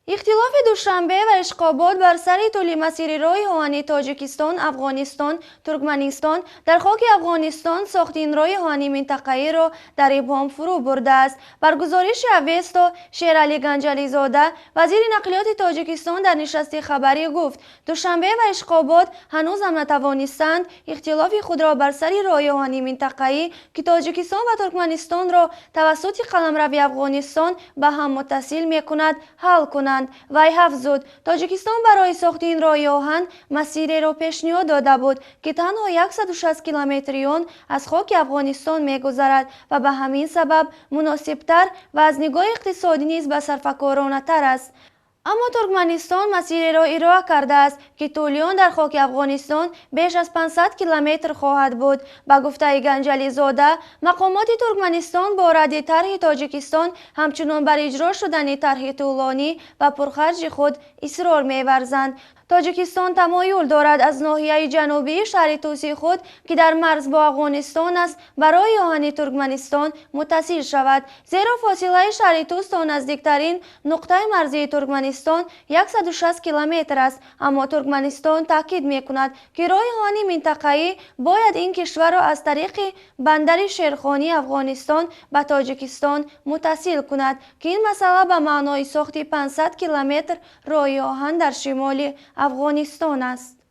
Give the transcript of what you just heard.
Ихтилофи Душанбе ва Ишқобод бар сари тӯли масири роҳи оҳани Тоҷикистон, Афғонистон, Туркманистон дар хоки Афғонистон сохти ин роҳи оҳани минтақаиро дар ибҳом фурӯ бурдааст. Бар гузориши Авесто, Шералӣ Ганҷализода, вазири нақлиёти Тоҷикистон, дар нишасти хабарӣ гуфт: Душанбе ва Ишқобод ҳанӯзам натавонистанд ихтилофи худро бар сари роҳи оҳани минтақаӣ, ки Тоҷикистон ва Туркманистонро тавассути қаламрави Афғонистон ба ҳам муттасил мекунад, ҳал кунанд. Вай афзуд: Тоҷикистон барои сохти ин роҳи оҳан масиреро пешниҳод дода буд, ки танҳо 160 километри он аз хоки Афғонистон мегузарад ва ба ҳамин сабаб муносибтар ва аз нигоҳи иқтисодӣ низ ба сарфакоронатар аст. Аммо Туркманистон масиреро ироа кардааст, ки тӯли он дар хоки Афғонистон беш аз 500 километр хоҳад буд. Ба гуфтаи Ганҷализода, мақомоти Туркманистон бо радди тарҳи Тоҷикистон ҳамчунон бар иҷро шудани тарҳи тӯлонӣ ва пурхарҷи худ исрор меварзанд. Тоҷикистон тамоюл дорад аз ноҳияи ҷанубии шаҳри Туси худ, ки дар марз бо Афғонистон аст, ба роҳи оҳани Туркманистон муттасил шавад, зеро фосилаи шаҳри Тус то наздиктарин нуқтаи марзии Туркманистон 160 километр аст. Аммо Туркманистон таъкид мекунад, ки роҳи оҳани минтақаӣ бояд ин кишварро аз тариқи бандари Шерхонии Афғонистон ба Тоҷикистон муттасил кунад, ки ин масъала ба маънои сохти 500 километр роҳи оҳан дар шимоли Афғонистон аст.